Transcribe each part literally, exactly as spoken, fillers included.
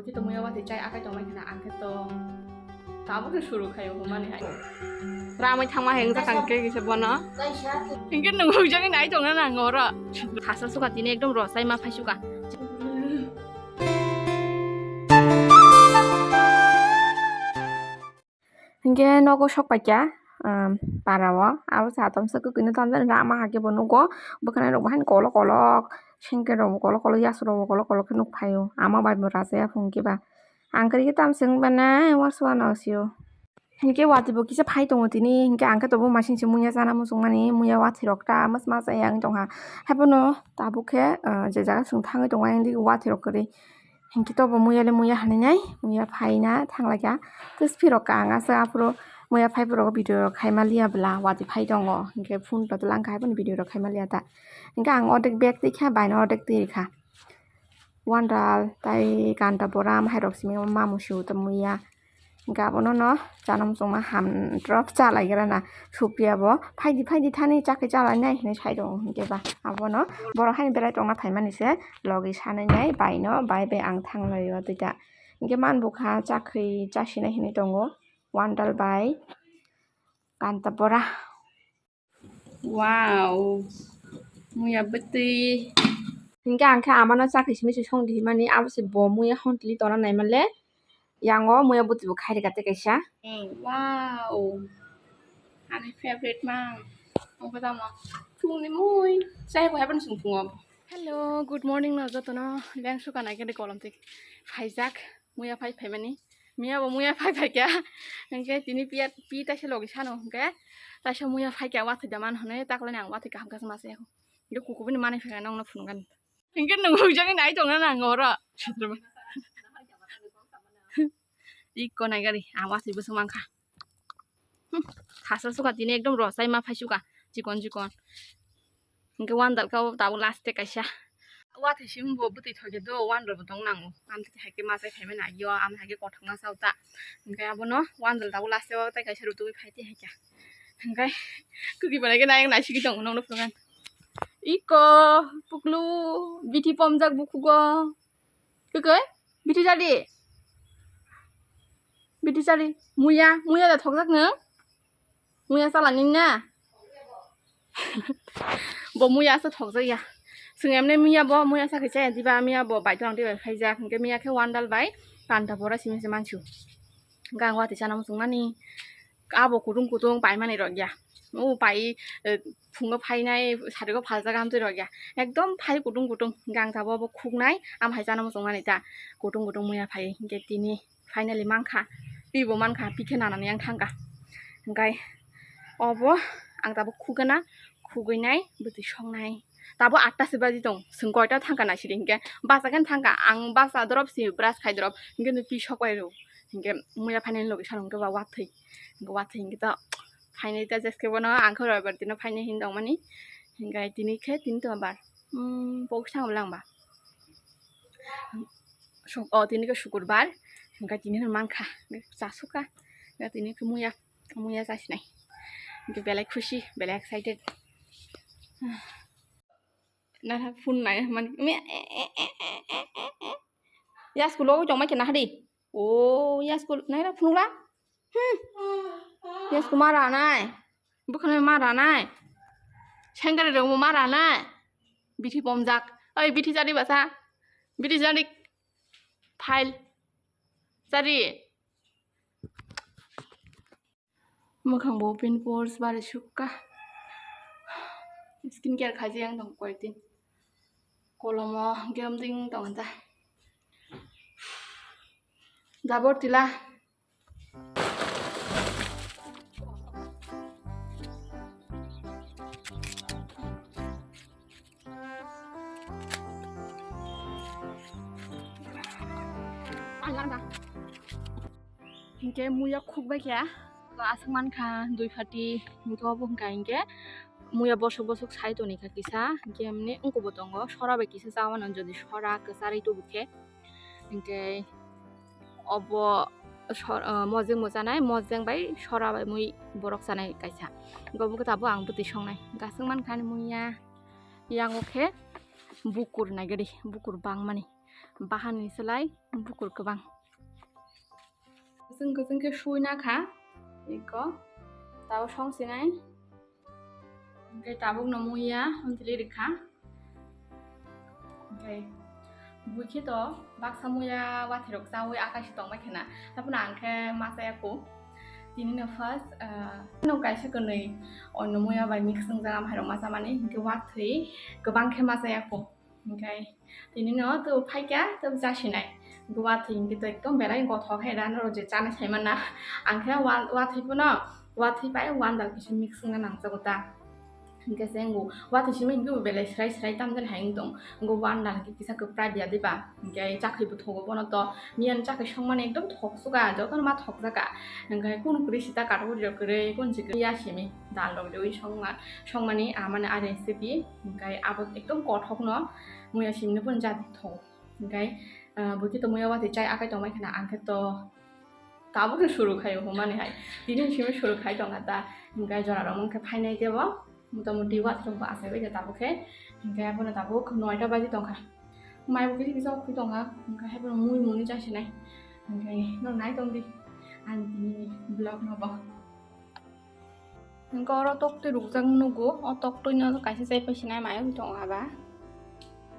Kito muya watwi chai akai tongmani khna ang khe to tabuk se suru khayo hwnmani hai. Ramai thangma hai wngkha khe kisa bono. Hinkhe nwng hujani nai tongna nango oro. Thasa suka tini ekdom rosai ma phai suka. Hinkhe nogo sok paikha, um, para o. Abo satomsa kwkwi no tamjani lama hakhe bo nugo. Bwkhwnai rok bo haino kolok kolok, sengke rok bo kolok kolok, yasu rok bo kolok kolok khe nuk phaio. Ama bai bo rachaya phung khe ba. Ang kwrwi khe tamswk wngmani, wasua no sio. Hinkhe watwi bo kisa phai tongo tini, hinkhe ang khe tobo masing se muya chana muchungmani, muya watwi rok ta mas mas ya wng tongkha. Haiphano tabuk khe, uh, je jaga chwng thangwi tongo, ayang digi watwi rok kwrwi. Hinkhe tobo muya le muya hinwi nai, muya phaina thanglaikha. Tei phirok ka ang asa aphuru muya phai phuru video rok khaima liya bwla watwi phai tongo. Hinkhe phone rok langkha haiphano video rok khaima liya ta. Hinkhe ang ordek bag twi kha, baino ordek twi rikha. Wandal, tai kanta boram, hairok simi ma musu ta muya. Hinkhe abono no chana muchungma ham drop chalaigra na. Supriya bo, "Phaidi, phaidi thani chakhe chalainai," hinwi sai tongo hinkhe ba. Abono borok haino belai tongna phaimani se logi sanai nai baino, bai bai ang thanglaio twi ta. Hinkhe man bukha chakhe chasinai hinwi tongo. Wandal bai kanta bora. Wow, muya bwtwi. Hinkhe ang khe amano chakhe simi se song di himani, abo se bo muya hon tili tona naima le. Yango muya bwtwi bo khai rwkha tei kaisa. Wow, ani favorite ma. Ongkha tamo. Phungni mui. Chai bo haiphano chwng phungo. Hello, good morning no jotono. Leng suka nai khe kolom twi phaijak. Muya phai phaimani. Miya bo muya phai phaikha. Hinkhe tini piya, pi taisa logi sano hinkhe. Taisa muya phaikha watwi da man hwnwi taklani ang watwi kaham khe masa yakho. Hinkhe kuku bini manwi phaikha nongno phunukgani. Hinkhe nwng hujani nai tongna nango oro. Ikko nai gari, ang watwi bwswk mankha. Hmm, thasa suka tini ekdom rosai ma phai suka, chikon chikon. Hinkhe wandal kha o tabuk last e kaisa. Watwi simi bo bwtwi thokhe do, wandal bo tong nango. Amtwi hai khe machai phaimani agio, amtwi hai khe kothokma sao ta. Hinkhe abono wandal tabuk last e o tei kaisa rutugwi phai tei hai khe. Hinkhe kwkwi belai khe nai naisigwi tongo nokno phunukgani. Ikko, puklu, bithi pomjak bukhugo. Kwkwi? Bithi chali. Bithi chali. Muya, muya da thokjak nwng? Muya chalani na? Bo muya asa thokjak ya. Chwng emne muya bo, muya sakhe chaya diba, muya bo bai tong diba phaijak. Hinkhe muya khe wandal bai panta bora simi se mansu. Hinkhe ang watwi chana muchungmani. Abo kutung kutung paimani rok ya. O pai, eh, phungo phainai, sariko phaljak amtwi rok ya. Ekdom phai kutung kutung. Hinkhe ang tabuk abo khuknai, am hai chana muchungmani ta. Kutung kutung muya phai. Hinkhe tini finally mankha. Pi bo mankha, pi khe nanani yang thangkha. Hinkhe obo ang tabuk khukgana, khugwinai, bwtwi songnai. Tabuk atta se baji tong, chwng koita thangkha naisidi hinkhe. Bachakhe thangkha, ang bacha drop si brush khai drop. Hinkhe pi sok bai rw. Hinkhe muya phainani logi sano hinkhe ba watwi. Hinkhe watwi hinkhe to phainai ta jeske bono ang khe roibar dino phainai hin tongmani. Hinkhe tini khe tini tongbar. Hmm, pok sang lang ba. Suk-, o tini khe sukurbar. Hinkhe tini hwn mankha. Chasuka. Hinkhe tini khe muya, muya chasinai. Hinkhe belai khusi, belai excited. Nara phone nai man. Yasku logo jong mai kena hadi. O yasku naira phunukla. Hmm. Yasku ma ranai. Bwkhwnai ma ranai. Sengkari rok ma ranai. Bithi pomjak. Oi bithi chari basa. Bithi chari. File. Chari. Mwkhang bo pimples bari sukha. Skin care khaijak ang tong koyekdin. Kolomo gem ding tong ta. Jabor tila. Hinkhe muya khukbai khe aswk mankha dui phati, hinkhe obo hinkha hinkhe muya bosok bosok sai toni kha kisa, hinkhe emni wngkukbo tongo sora bai kisa cha mano, jodi sora kwcharwi tubu khe. Hinkhe obo sor-, ah, mojeng bo chanai, mojeng bai sora bai mui borok chanai kaisa. Hinkhe obo khe tabuk ang bwtwi songnai. Hinkhe aswk mankha ani muya. Yango khe bukur naigadi, bukur bangmani. Bahan ni slai bukur kwbang. Kwchwng kwchwng khe sui na kha. Iko tabo song sinai. Hwnkhe tabuk no muya hwn tili rikha. Hwnkhe bui khe to baksa muya wathai rok chaui akai se tongbai khena. Haphano ang khe ma chaya kho. Tini no first, ah, no kaisa kwnwi onno muya bai mix wngjak, am hai rok ma chamani. Hwnkhe wathai kwbang khe ma chaya kho. Hwnkhe tini no to phaikha to chasinai. Hwnkhe wathai hwnkhe to ekdom belai gothok khe da norok je chana sai mana. Ang khe wa-, wathai phano, wathai bai wandal kisa mix wngna nangjago ta. Hwnkhe se wngkha wathai simi hwnkhe bo belai srai srai tamjani hai wng tong. Wngkha wandal hwnkhe kisa kwpra dia diba. Hwnkhe chakhwi bo thogo bono to. Miyani chakhwi songmani ekdom thok suka, jotono ma thok jaka. Hwnkhe kunu kwrwi sita kathok rok kwrwi, kunu se kwrwi ya simi dal rok riwi songma. Songmani amani a recipe, hwnkhe abo ekdom kothokno muya simino pun jadi tho. Hwnkhe, ah, bwkhe to muya watwi chai akai tongmai khna, ang khe to tabuk khe suru khai humani hai. Tini simi suru khai tongkha ta, hwnkhe jora rok wngkhe phainai tebo, motamuti wathai rok bo achai bai khe tabuk khe, hwnkhe abono tabuk noita baji tongkha. Mai bo kisa kisa okhui tongkha, hwnkhe haiphano mui muni chasinai. Hwnkhe no nai tongdi ani tini vlog no bo. Hwnkhe oro toktwi rukjak nugo, o toktwino kaisa chaipai sinai mayo tongo aba.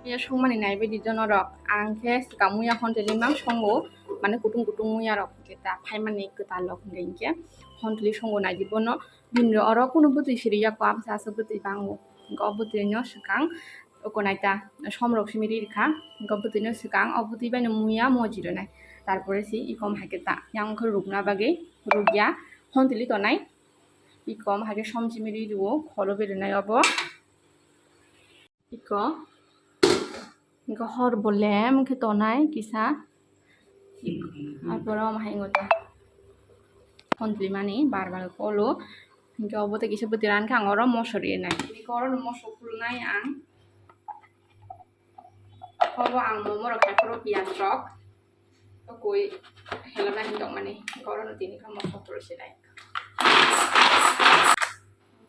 Ya songmani naibaidi jonorok, ang khe swkang muya honteli mang songo, mane kutung kutung muya rok hwnkhe ta phaimani kwtal rok hwnkhe hwnkhe honteli songo naidi bono, bini oro kunu bwtwi siri ya kho, amsa aswk bwtwi bango, hwnkhe o bwtwino swkang oko naita somrok simi ri rikha, hwnkhe o bwtwino swkang o bwtwi baino muya moji rwnai, tarpore se ikom hai khe ta yang khe rukna bagwi rukya honteli tonai. Iko omo hai khe somjimi ri rw o, kholo berenai obo. Iko, iko hor bo lem khe tonai kisa. Arpore omo hai wngkha ta. Hontli mani bar bar kolo. Hinkhe obo tei kisa bwtwi ran khe ang oro moso rinai. Iko oro moso khulnai ang. Obo ang momo rok khai phuru piyaj rok. Tokoi helona hin tongmani. Oro no tini kha moso puro sinai.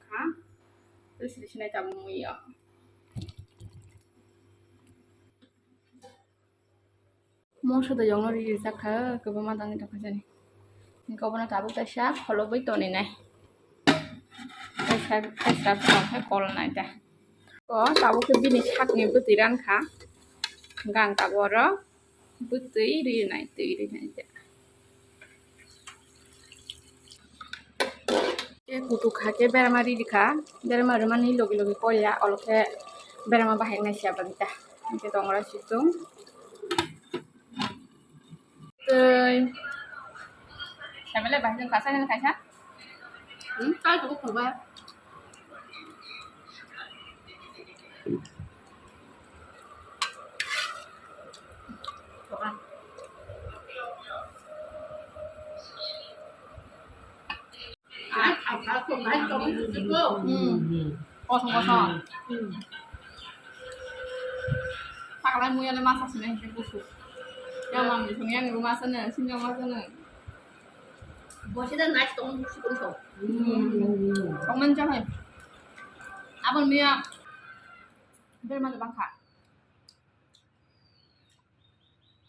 Kha. Tei sini sinai tamo muio. Moso da yongno ri rijak kha, kwbangma dangni tongkha jani. Hinkhe obono tabuk kaisa kholobwi toninai. Kaisa, kaisa tongkha kolnai da. O tabuk khe bini sakni bwtwi rankha. Gang tabuk oro. Bwtwi rinai, twi rinai de. Khe kutuk kha khe berma ri rikha, berma rwmani logi logi kol ya, olo khe berma bahai nai siya bagwi ta. Hinkhe tongra situng. Twi. Sabele bahai jeng khasa jeng khaisa. Hmm, kai kutuk khulba. Hmm. Kosong kosong. Sakalai muya le masa sini kusu. Yang mang sini yang rumah sana, sini rumah sana. Bo sida nice tong sukun tong. Hmm. Tong man jahai. Abon miya. Ber ma bangkha.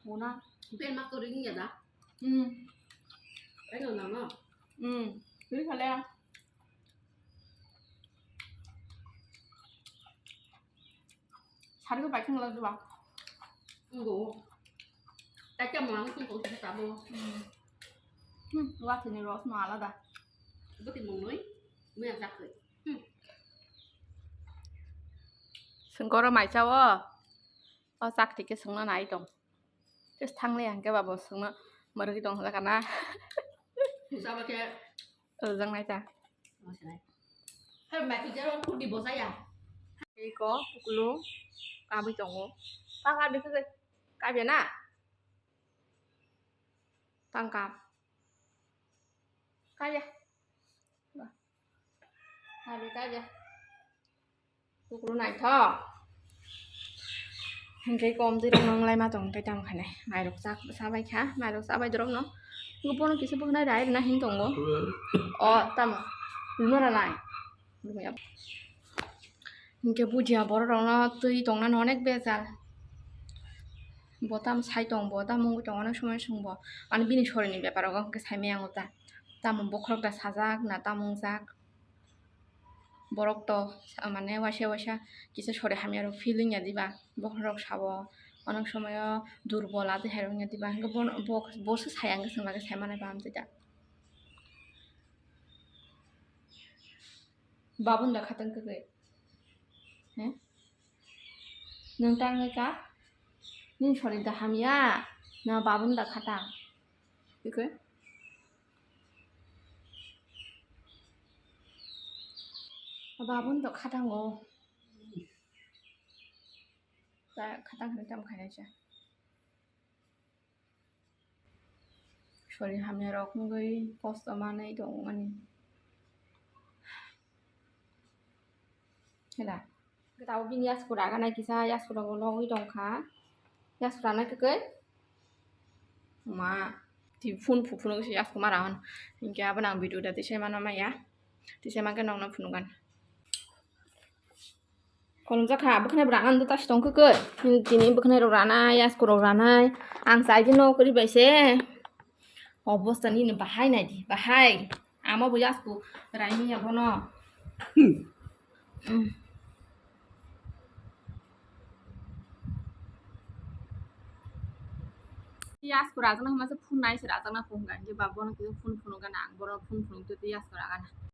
Mona. Ber ma to ring ya da. Hmm. Ber no na ma. Hmm. Ber khale. Sari ko paikha ngala duba. Ngo. Tacha mo ang sung ko sa bo. Hmm. Hmm, wathini rosno alada. Bwtwi mwngnwi mui ang chakri. Hmm. Sengkoro mai chao. O chak thike sengna nai tong. Tes thangle hangke babo sengna margi tong hokana. Sabo khe. Ojang nai ta. Hai mai tu jero kudi bosaya. Iko pukulu kabui tongo. Paka dikhe kabya na. Tangka. Kaya. Wah. Hari kaya. Kukru naithok. Hingke kom twi rok nang lai ma tong kai tamo khane. Mairok chak sabai kha, mairok sabai dorok no. Bono kisa bwkhnai rai rwna hin tongo. O tamo. Rwna rwnai. Hingke bujiya borok rok no twi tongna no onek bejal. Bo tamo sai tong, bo tamo wngwi tong, onek somoy swng bo. Ani bini sorini bepar rogo hwnkhe sai maya ang ta. Tamo bokhorok da sajak na tamo wngjak. Borok to sa-, mane waisa waisa kisa sori hamya rok feel wngya diba? Bokhorok sao onek somoyo durbol adi hai wngya diba? Hwnkhe bono, bo, bo se sai ang swng lage sai manai ba amtwi da. Babun da khatang kwrwi. He? Nwng tangwi ka? Nini sori da hamya? Na babun da khatang? Ikhe? Babun da khatang o. Ta khatang khatang tam khainai cha. Sori hamya rok wngwi kosto manwi tongmani. Hela. Tabuk bini yasku raganai kisa, yasku rogo logwi tongkha. Yasku rana kwkwi. Ma, ti phone phu phunuk se yasku ma ragan. Hinkhe abono ang video da tisai mano maya. Tisai mankhe nokno phunugan. Kolomjakha, bwkhwnai bo rana ndo tashi tong kwkwi. Tini bwkhwnai rok ranai, yasku rok ranai. Ang saidi no kwrwi bai se. Obosta nini bahai naidi, bahai. Amo bo yasku raimya bono. Hmm. Yasku rajakna hwnba se phone nai se rajakna phone gan je ba bono kisa phone phone gan ang bono phone phone to yasku ragana.